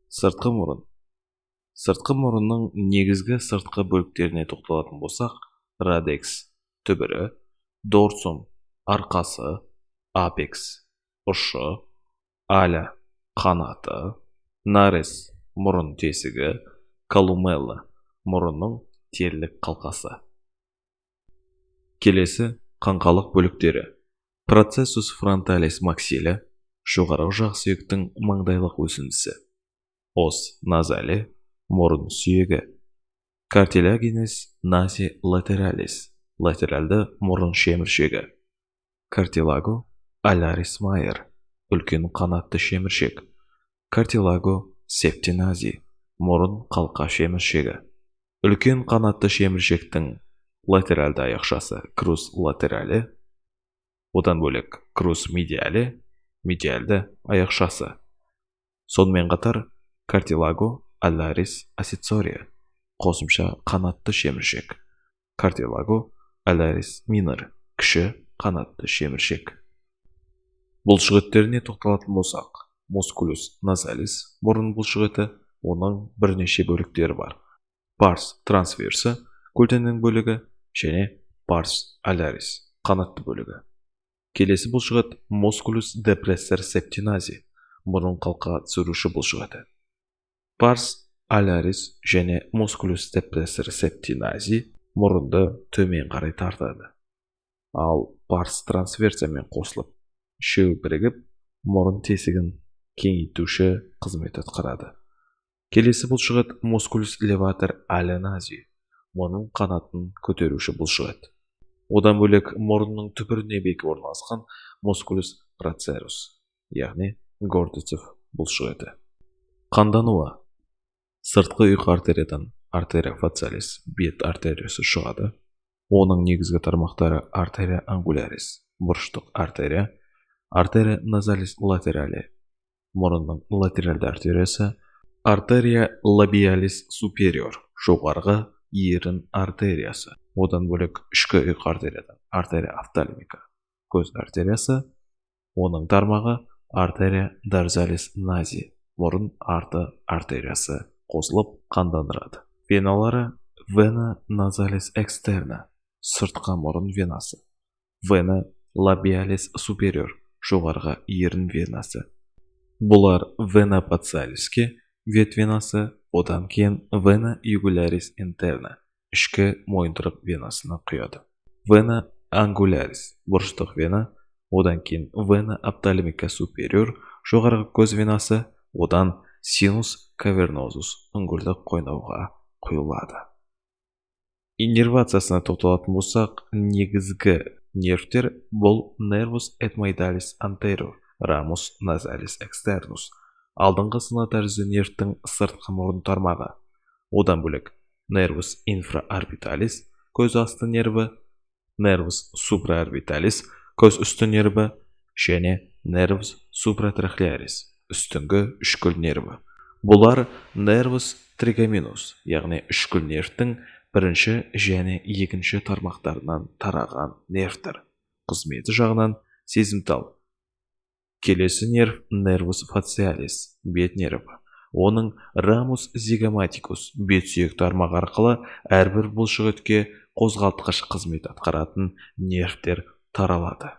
Сыртқы мұрын. Сыртқы мұрынның негізгі сыртқы бөліктеріне тоқталатын болсақ, радекс түбірі, дорсум арқасы, апекс ұшы, аля қанаты, нарес мұрын тесігі, колумелла мұрынның терілік қалқасы. Келесі қаңқалық бөліктері. Процессус фронталис максилля, жоғарғы жақ сүйектің маңдайлық өсіндісі. Ос назале, мұрын сүйегі. Картилагинес наси латералис, латеральды мұрын шеміршегі. Картилаго алярис майер, үлкен қанатты шеміршек. Картилаго септинази, мұрын қалқа шеміршегі. Үлкен қанатты шеміршектің латеральды аяқшасы крус латерале, одан бөлек крус медиале, медиальды аяқшасы. Сонымен қатар картилаго алярис аксессория, қосымша қанатты шеміршек. Картилаго алярис минор, кіші қанатты шеміршек. Бұлшықеттеріне тоқталатын болсақ, мускулус назалис мұрын бұлшықеті, оның бірнеше бөліктері бар. Парс трансверса көлденең бөлігі және парс алярис қанатты бөлігі. Келесі бұлшықет мускулус депрессор септинази, мұрын қалқа түсіруші бұлшықеті. Парс алярис және мускулус депрессор септинази мұрынды төмен қарай тартады. Ал парс трансверсиямен қосылып, үшеуі бірігіп, мұрын тесігін кеңейтуші қызмет атқарады. Келесі бұлшықет мускулус леватор аля нази, мұрын қанатын көтеруші бұлшықет. Одан бөлек мұрынның түбіріне бекіп орналасқан мускулус процерус, яғни Гордецев бұлшықеті. Қандануы. Сыртқы ұйқы артериядан артерия фациалис бет артериясы шығады. Оның негізгі тармақтары артерия ангулярис, бұрыштық артерия, артерия назалис латерале, мұрынның латеральды артериясы, артерия лабиалис супериор, жоғарғы ерін артериясы. Одан бөлек ішкі ұйқы артериядан артерия офтальмика, көз артериясы, оның тармағы артерия дорзалис нази, мұрын арты артериясы қосылып қандандырады. Веналары вена назалис экстерна, сыртқы мұрын венасы, вена лабиалис супериор, жоғарғы ерін венасы. Бұлар вена пациалиске, бет венасы, одан кейін вена югулярис интерна, ішкі мойынтырық венасына құяды. Вена ангулярис, бұрыштық вена, одан кейін вена офтальмика супериор, жоғарғы көз венасы, одан синус кавернозус үңгірлік қойнауға құйылады. Иннервациясына тоқталатын болсақ, негізгі нервтер бұл нервус этмоидалис антериор, рамус назалис экстернус, алдыңғы сына тәрізді нервтің сыртқы мұрын тармағы. Одан бөлек нервус инфраорбиталис, көз асты нерві, нервус супраорбиталис, көз үсті нерві және нервус супратрохлеарис, үстіңгі үшкіл нерві. Бұлар нервус тригеминус, яғни үшкіл нервтің бірінші және екінші тармақтарынан тараған нервтер. Қызметі жағынан сезімтал. Келесі нерв нервус фациалис, бет нерві. Оның рамус зигоматикус, бет сүйек тармағы арқылы әрбір бұлшықетке қозғалтқыш қызмет атқаратын нервтер таралады.